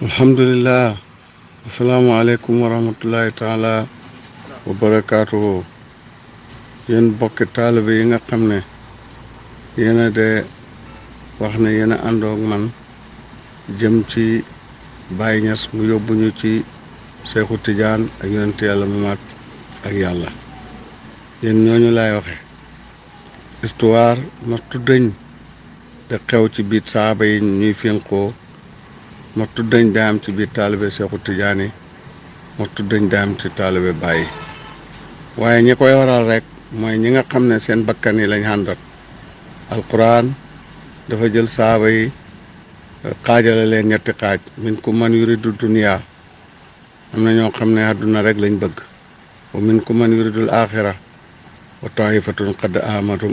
alhamdulillah. Assalamualaikum warahmatullahi taala wa barakaatuhu. Yéen bokki taalibe yi nga xam ne yéen a de wax ne yéen a àndoog man jëm ci Baye Niass mu yóbbu ñu ci Seexu Tijaan ak yonent yàlla mu mat ak yàlla. Yéen ñooñu laay waxe histoire ma tuddañ de xew ci biir saaba yi ñuy fénqoo ma tuddañ daam ci biir taalibe Seexu Tijaan yi ma tuddañ daam ci taalibe Baye waaye ñi koy waral rek mooy ñi nga xam ne seen bakkan yi lañ àndat. alquran dafa jël saaba yi xaajale leen ñetti xaaj minkum man yuridu dunya am na ñoo xam ne àdduna rek lañ bëgg wa minkum man yuridul axira wa taifatun qad amatum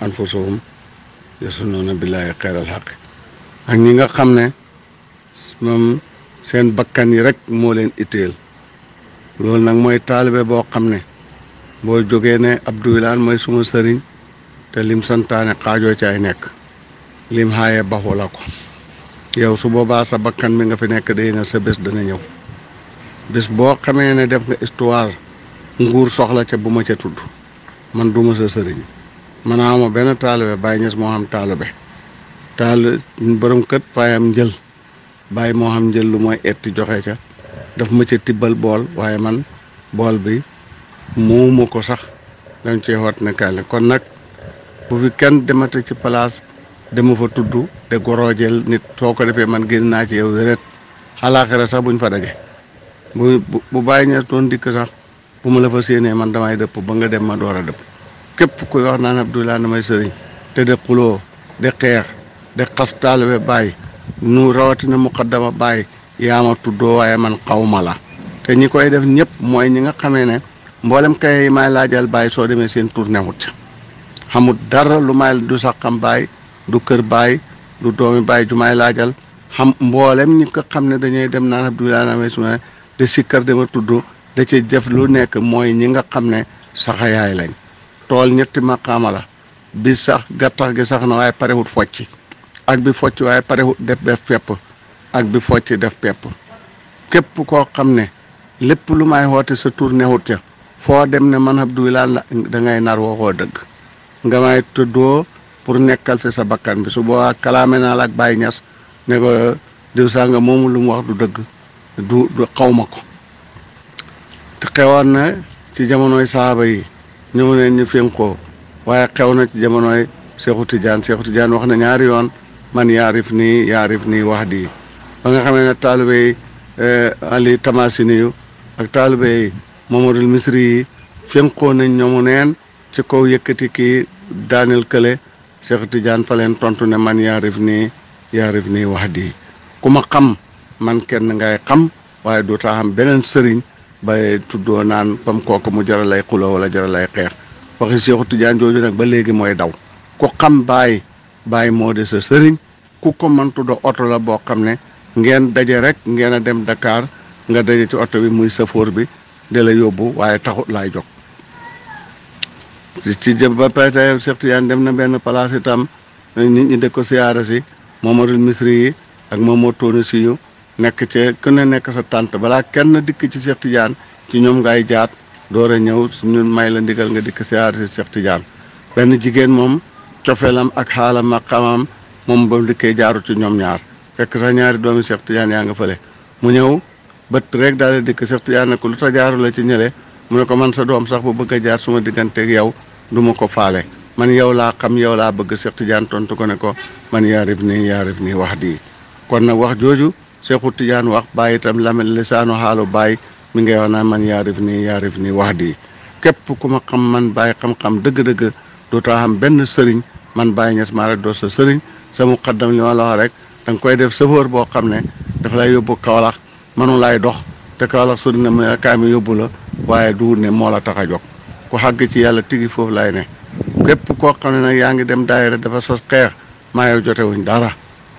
anfusuhum yasununa billahi xeyral xaq ak ñi nga xam ne moom seen bakkan yi rek moo leen itteel. loolu nag mooy taalibe boo xam ne boo jógee ne Abdou Wilane mooy suma sëriñ te lim santaane xaajoo ci ay nekk lim xaaye baxu la ko yow su boobaa sa bakkan bi nga fi nekk day nga sa bés dana ñëw bés boo xamee ne def nga histoire nguur soxla ca bu ma ca tudd man duma sa sëriñ man ama benn taalibe Baye Niass moo xam taalibe borom kët fayam njël Baye moo xam njël lu mooy etti joxe ca daf ma ca tibbal bool waaye man bool bi muuma ko sax dañ cee xoot ne kaale kon nag bu fi kenn demate ci place dama fa tudd de goroojel nit soo ko defee man génn naa ci yow wéret xalaaxira sax buñ fa daje bu Baye Niass doon dikk sax bu ma la fa séenee man damay dëpp ba nga dem ma door a dëpp képp kuy wax naan Abdou Wilane damay sëriñ te de xuloo de xeex de xas taalibe Baye nu rawatina muqaddama Baye yaa ma tuddoo waaye man xawma la te ñi koy def ñëpp mooy ñi nga xamee ne mboolem kay may laajal Baye soo demee seen tur newut xamul dara lu may du sax xam Baye du kër Baye du doomi Baye ju may laajal xam mboolem ñi ko xam ne dañuy dem naan Abdou Wilane amee suma de sikkar dama tudd da ci def lu nekk mooy ñi nga xam ne saxayaay lañ tool ñetti maqaama la bi sax gattax gi sax na waaye parewut focc ak bi focc waaye parewut def fepp ak bi focc def pepp képp koo xam ne lépp lu may woote sa tur newut ca foo dem ne man Abdou Wilane la da ngay nar waxoo dëgg nga may tuddoo pour nekkal fi sa bakkan bi su boobaa kalaame naa la ak Baye Niass ne ko diw sanga moomu lu mu wax du dëgg du xaw ma ko te xewoon na ci jamonoy saaba yi ñëw neen ñu fénkoo waaye xew na ci jamonoy Seexu Tijaan wax na ñaari yoon man yaarif nii wax di ba nga xamee ne taalibe yi Ali Tamasini yu ak taalibe yi Mamadul Misri yi fénkoo nañ ñoomu neen ci kaw yëkkati kii daaneel kële Seexu Tijaan fa leen tontu ne man yaarif nii wax di ku ma xam man kenn ngay xam waaye doo taa xam beneen sëriñ bay tuddoo naan comme kooku mu jaral lay xuloo wala jaral lay xeex waxi Seexu Tijaan jooju nag ba léegi mooy daw ku xam Baye moo de sa sëriñ ku ko mën tuddoo oto la boo xam ne ngeen daje rek ngeen a dem Dakar nga daje ci oto bi muy safoor bi de la yóbbu waaye taxut laay jóg ci jëm ba pare tey Seexu Tijaan dem na benn place itam nit ñi de ko siyaara si Mamadul Misri yi ak Mamadou Tooni si yu nekk ci ku ne nekk sa tànt balaa kenn dikk ci Seexu Tijaan ci ñoom ngay jaat door a ñëw ñun may la ndigal nga dikk siyaara si Seexu Tijaan benn jigéen moom cofeelam ak xaalam ak xamam moom ba dikkee jaaru ci ñoom ñaar fekk sax ñaari doomi Seexu Tijaan yaa nga fële mu ñëw bët rek daal di dikk Seexu Tijaan ne ko lu tax jaaru la ci ñële mu ne ko man sa doom sax bu bëgg a jaar suma digganteeg yow du ma ko faale man yow laa xam yow laa bëgg Seexu Tijaan tontu ko ne ko man yaarif nii wax di kon nag wax jooju Seexu Tijaan wax Baye itam lamel lisaanu xaalu Baye mi ngay wax naan man yaarif nii wax di képp ku ma xam man Baye xam-xam dëgg-dëgg dootoo xam benn sëriñ man Baye Niass maa rek doo sa sëriñ sa muqaddam li ma la wax rek da nga koy def sëfoor boo xam ne dafa lay yóbbu Kaolack mënu laay dox te Kaolack sori na mu kaay mi yóbbu la waaye du ne moo la tax a jóg ku xàgg ci yàlla tigi foofu lay ne képp koo xam ne nag yaa ngi dem daayira dafa sos xeex maa yow jotewuñ dara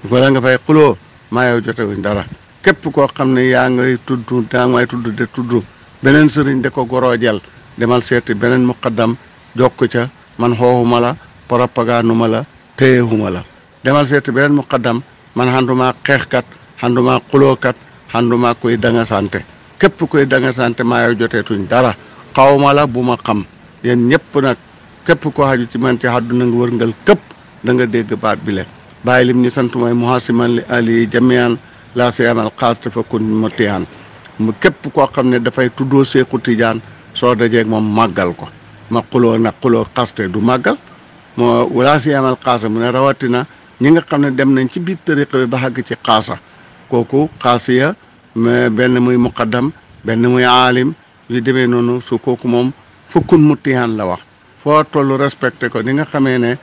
wala nga fay xuloo maa yow jotewuñ dara képp koo xam ne yaa ngay tudd daa may tudd de tudd beneen sëriñ de ko goroojel demal seeti beneen muqaddam jokk ca man xooxuma la propaganduma la téyewuma la demal seeti beneen muqaddam man xanduma xeexkat xanduma xulookat xanduma koy danga sante képp koy danga sante maa yow joteetuñ dara xawma la bu ma xam yéen ñëpp nag képp ko xaju ci man ci àdduna nga wërngal képp da nga dégg baat bi le bàyyi lim ñu sant mooy muhasiman li ali jamian la siyamal xaas te fa kun mu tiyaan mu képp koo xam ne dafay tuddoo Seexu Tijaan soo dajeeg moom màggal ko ma xuloo nag xuloo xaste du màggal moo wala siyamal xaasa mu ne rawatina ñi nga xam ne dem nañ ci biir tariqa bi ba xàgg ci xaasa kooku xaasiya benn muy muqaddam benn muy aalim yu demee noonu su kooku moom fukkun mu tiyaan la wax foo tollu respecté ko ni nga xamee ne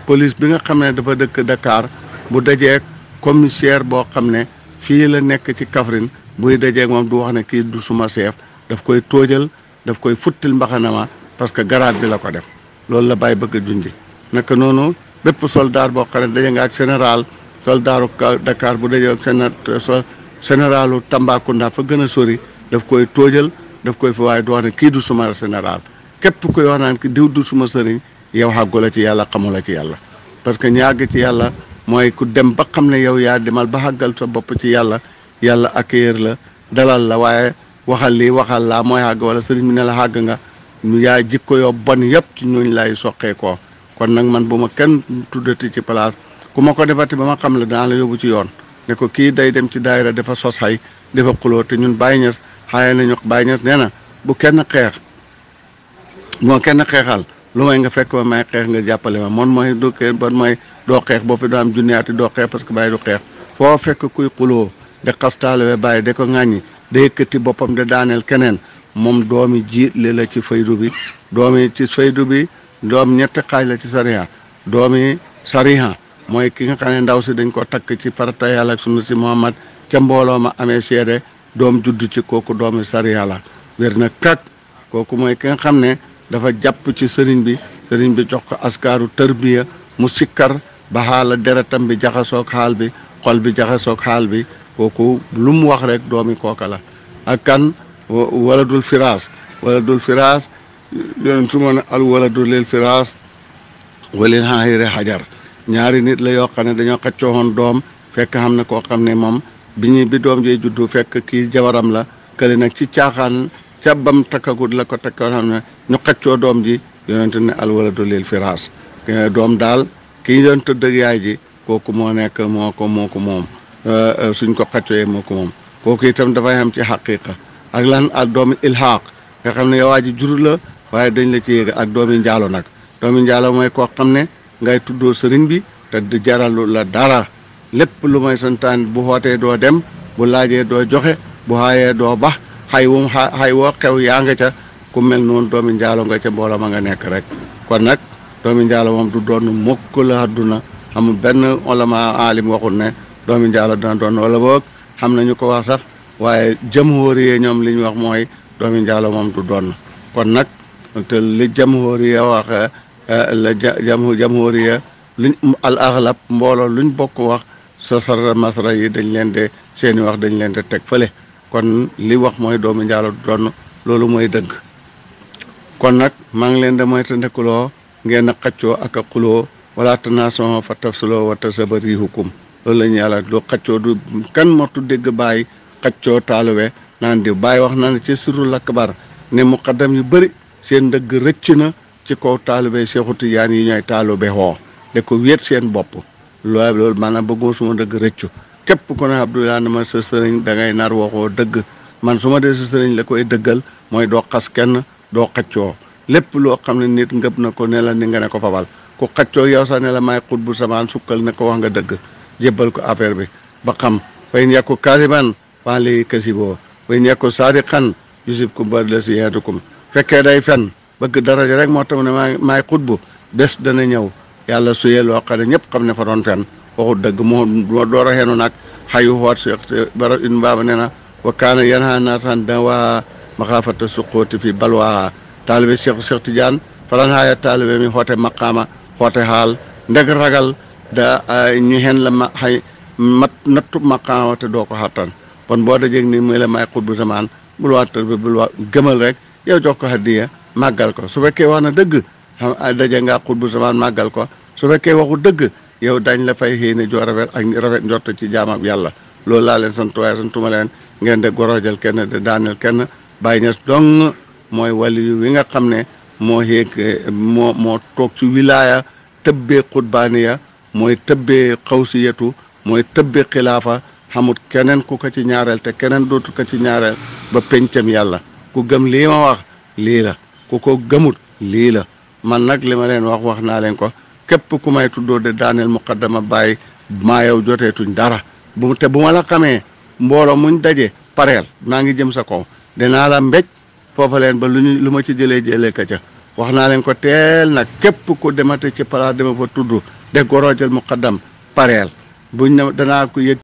police bi nga xam ne dafa dëkk Dakar bu dajeeg commissaire boo xam ne fii la nekk ci Kaffrine buy dajeeg moom du wax ne kii du suma chef daf koy tóojal daf koy futtil mbaxanama parce que garaat bi la ko def loolu la bàyyi bëgg a junji naka noonu bépp soldat boo xam ne daje nga ak général soldaaru Dakar bu dajeeg généralu Tambacounda fa gën a sori daf koy tóojal daf koy fa waaye du wax ne kii du suma général képp koy wax naan ki diw du suma sëriñ yow xàggu la ci yàlla xamu la ci yàlla parce que ñaag ci yàlla mooy ku dem ba xam ne yow yaa demal ba xàggal sa bopp ci yàlla yàlla accueillir la dalal la waaye waxal lii waxal laa mooy xàgg wala sëriñ bi ne la xàgg nga yaa jikko yoo bon yëpp ci ñooñ lay soqee koo kon nag man bu ma kenn tuddati ci place ku ma ko defati ba ma xam la daan la yóbbu ci yoon ne ko kii day dem ci daayira dafa sos xay dafa xuloo te ñun Baye Niass xaaye nañu Baye Niass nee na bu kenn xeex moo kenn xeexal lu may nga fekk ma may xeex nga jàppale ma mon mooy du kenn bon mooy doo xeex boo fi doo am junniyaati doo xeex parce que Baye du xeex foo fekk kuy xuloo de xastaale Baye de ko ŋàññi da yëkkati boppam de daaneel keneen moom doomi jiit li la ci faydu bi doomi ci faydu bi doom ñetti xaaj la ci sariya doomi sariha mooy ki nga xam ne ndaw si dañ ko takk ci farata yàlla ak sunna si Muhammad ca mbooloo ma amee seede doom judd ci kooku doomi sariya la wér na kak kooku mooy ki nga xam ne dafa jàpp ci sëriñ bi jox ko askaaru tërbiya mu sikkar ba xaala deretam bi jaxasoog xaal bi xol bi jaxasoog xaal bi kooku lu mu wax rek doomi kooka la ak kan waladul firaas yonen su ma ne al waladul lil firaas walil xaayire xajar ñaari nit la yoo xam ne dañoo xaccoowoon doom fekk xam ne koo xam ne moom bi doom jee juddu fekk kii jabaram la kële nag ci caaxaan ca bam takkagut la ko takkoon xam ne ñu xaccoo doom ji yonente ne al waladu lil firaas doom daal kii doon tëdd ak yaay ji kooku moo nekk moo ko moom suñ ko xaccooyee moo ko moom kooku itam dafay am ci xaqiqa ak lan ak doomi ilhaaq nga xam ne yow waa ji jurul la waaye dañ la ci yéeg ak doomi njaalo nag doomi njaalo mooy koo xam ne ngay tuddoo sëriñ bi te di jaralu la dara lépp lu may santaan bu xootee doo dem bu laajee doo joxe bu xaayee doo bax xay wum xay woo xew yaa nga ca ku mel noonu doomi njaalo nga ca mbooloo ma nga nekk rek kon nag doomi njaalo moom du doon mukk la àdduna amul benn ulama alim waxul ne doomi njaalo dina doon wala boog xam nañu ko wax sax waaye jamhuriye ñoom li ñu wax mooy doomi njaalo moom du doon kon nag te li jamhuriye wax la jamhuriya luñ al aghlab mbooloo luñ bokk wax sa sara masra yi dañ leen de seeni wax dañ leen de teg fële kon li wax mooy doomi njaalo du doon loolu mooy dëgg kon nag maa ngi leen de mooy te ndekuloo ngeen a xaccoo ak a xuloo wala tanaasaxoo fa tafsiloo wa tasaba riihukum loolu la ñu yàlla du xaccoo du kan motu dégg bàyyi xaccoo taaluwe naan di bàyyi wax na ne ci sirrul akbar ne muqaddam yu bëri seen ndëgg rëcc na ci kaw taalube Seexu Tijaan yi ñooy taalube xoo de ko wéet seen bopp loolu maanaam bëgguma suma dëgg rëccu képp ku ne Abdoulaye ma sa sëriñ da ngay nar waxoo dëgg man su ma dee sa sëriñ la koy dëggal mooy doo xas kenn doo xaccoo lépp loo xam ne nit ngëb na ko ne la ni nga ne ko fabal ku xaccoo yow sax ne la may xut bu samaan sukkal ne ko wax nga dëgg jébbal ko affaire bi ba xam fay nekku kasiban waa léegi kasiboo fay nekku saadiqan yusibkum badlasiyatukum fekkee day fen bëgg daraja rek moo tax ne maay xutbu bés dana ñëw yàlla suyee loo xam ne ñëpp xam ne fa doon fen waxu dëgg moo door a xenu nag xayu xoot si bara in baaba nee na wa kaana yanha naasan da waa maxaafata suqooti fi balwaa taalibe Cheikh Tidiane falan haaya taalibe mi xoote maqaama xoote xaal ndeg ragal da ñu xen la ma xay mat nattu maqaama te doo ko xattan bon boo dajeg ni muy la may xutbu zamaan bul waatal bi bul waa gëmal rek yow jox ko hadiya màggal ko su fekkee wax na dëgg xam daje nga xutbu zamaan màggal ko su fekkee waxu dëgg yow dañ la fay xéene joo rafet ak rafet njort ci jaamab yàlla loolu laa leen sant waaye santuma leen ngeen de gorojal kenn de daaneel kenn Baay Ñas dong mooy wali wi nga xam ne moo xéeg moo toog ci wilaaya tëbbee xutbaaniya mooy tëbbee xawsiyatu mooy tëbbee xilaafa xamut keneen ku ko ci ñaareel te keneen dootu ko ci ñaareel ba pencam yàlla ku gëm lii ma wax lii la ku ko gëmut lii la man nag li ma leen wax naa leen ko képp ku may tuddoo de daaneel muqaddama Baay maa yow joteetuñ dara bu ma la xamee mbooloo muñ daje pareel maa ngi jëm sa kaw dinaa la mbéj foofa leen ba lu ma ci jëlee ka ca wax naa leen ko teel nag képp ku demate ci palaas dama fa tudd de gorojal muqaddam pareel buñ ne danaa ko yëg